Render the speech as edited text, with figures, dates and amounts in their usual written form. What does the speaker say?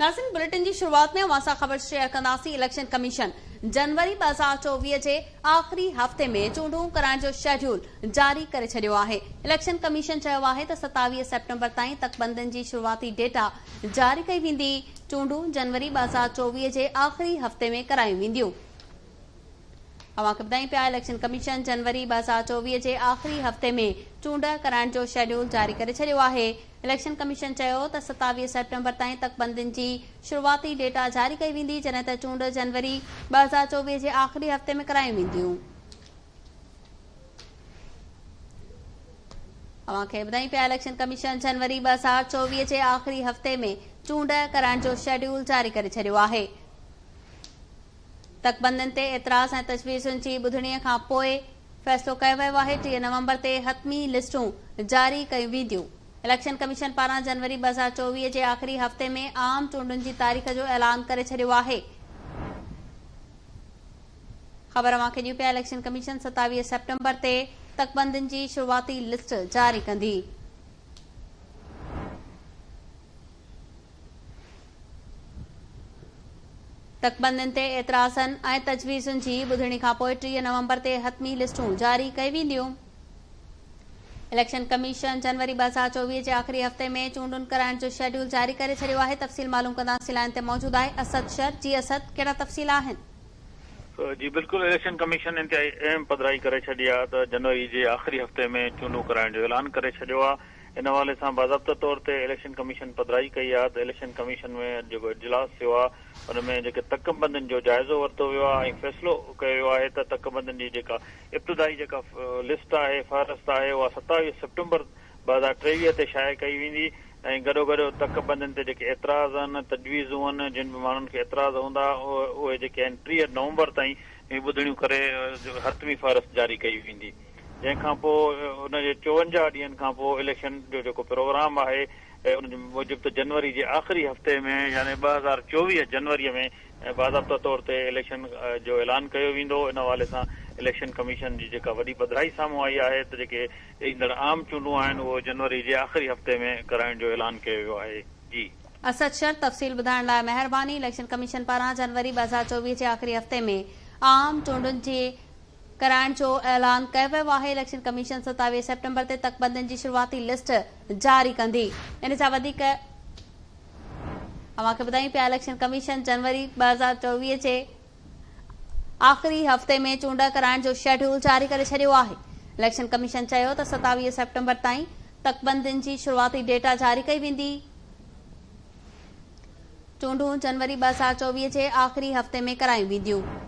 ناظرين بليٽن جي شروعات ۾ اوهان سان خبر شيئر ڪنداسين اليڪشن ڪميشن جنوري 2024 جي آخري هفتي ۾ چونڊون ڪرائڻ جو شيڊيول جاري ڪري ڇڏيو آهي. اليڪشن ڪميشن چيو آهي ته 27 سيپٽمبر تائين تڪبندين جي شروعاتي ڊيٽا جاري ڪئي ويندي، چونڊون جنوري 2024 جي آخري هفتي ۾ ڪرايون وينديون. اوهان کي ٻڌايون پيا اليڪشن ڪميشن جنوري 2024 جي آخري هفتي ۾ چونڊ ڪرائڻ جو شيڊيول جاري ڪري ڇڏيو آهي. اليڪشن ڪميشن چيو ته 27 سيپٽمبر تائين تڪبندين جي شروعاتي ڊيٽا جاري ڪئي ويندي جڏهن ته چونڊ جنوري 2024 جي آخري هفتي ۾ ڪرايون وينديون. اوهان کي ٻڌايون پيا اليڪشن ڪميشن جنوري 2024 جي آخري هفتي ۾ چونڊ ڪرائڻ جو شيڊيول جاري ڪري ڇڏيو آهي. تڪبندين تي اعتراض ۽ تجويزن جي ٻڌڻي کان پوء فيصلو ڪيو ويو آهي، 30 نومبر تي حتمي لسٽون جاري ڪيون وينديون. اليڪشن ڪميشن پاران جنوري 2024 جي آخري هفتي ۾ عام چونڊن جي تاريخ جو اعلان ڪري ڇڏيو آهي. خبر اوهان کي ڏيون پيا اليڪشن ڪميشن 27 سيپٽمبر تي تڪبندين جي شروعاتي لسٽ جاري ڪندي. تڪبندين تي اعتراضن ۽ تجويزن جي ٻڌڻي کانپوء 30 نومبر تي حتمي لسٽون جاري ڪيون وينديون. اليڪشن ڪميشن جنوري 2024 جي آخري هفتي ۾ چونڊن ڪرائڻ جو شيڊيول جاري ڪري ڇڏيو آهي. تفصيل معلوم ڪنداسين لائين تي موجود آهي اسد شر. جي اسد ڪهڙا تفصيل آهن؟ جي بلڪل اليڪشن ڪميشن انتهائي اهم پڌرائي ڪري ڇڏي آهي ته جنوري جي آخري هفتي ۾ چونڊون ڪرائڻ جو اعلان ڪري ڇڏيو آهي. ان حوالي سان باضابطه طور تي اليڪشن ڪميشن پڌرائي ڪئي آهي ته اليڪشن ڪميشن ۾ اڄ جيڪو اجلاس ٿيو آهي ان ۾ جيڪي تڪ بندين جو جائزو ورتو ويو آهي ۽ فيصلو ڪيو ويو آهي ته تڪ بندين جي جيڪا ابتدائي جيڪا لسٽ آهي فهرست آهي اها 27 سيپٽمبر 2023 تي شايع ڪئي ويندي ۽ گڏوگڏ تڪ بندين تي جيڪي اعتراض آهن تجويزون آهن جن به ماڻهن کي اعتراض هوندا اهي جيڪي آهن 30 نومبر تائين ٻڌڻيون ڪري حتمي فهرست جاري ڪئي ويندي. جنهن کان پوء ان جي 54 ڏينهن کان پوء اليڪشن جو جيڪو پروگرام آهي ان جي موجب ته جنوري جي آخري هفتي ۾ يعني 2024 جنوري ۾ باضابطه طور تي اليڪشن جو اعلان ڪيو ويندو. ان حوالي سان اليڪشن ڪميشن جي جيڪا وڏي پڌرائي سامهون آئي آهي ته جيڪي ايندڙ عام چونڊون آهن اهو جنوري جي آخري هفتي ۾ ڪرائڻ جو اعلان ڪيو ويو آهي. جي. اسد شر تفصيل ٻڌائڻ لاء مهرباني. اليڪشن ڪميشن پاران جنوري 2024 جي آخري هفتي ۾ عام چونڊن جي ڪرائڻ جو اعلان ڪيو ويو آهي، اليڪشن ڪميشن 27 سيپٽمبر تي تڪبندين جي شروعاتي لسٽ جاري ڪندي. ان جا وڌيڪ اوهان کي ٻڌايون پيا اليڪشن ڪميشن جنوري 2024 جي آخري هفتي ۾ چونڊ ڪرائڻ جو شيڊيول جاري ڪري ڇڏيو آهي. اليڪشن ڪميشن چيو ته 27 سيپٽمبر تائين تڪبندين جي شروعاتي ڊيٽا جاري ڪئي ويندي. چونڊون جنوري 2024 جي آخري هفتي ۾ ڪرايون وينديون.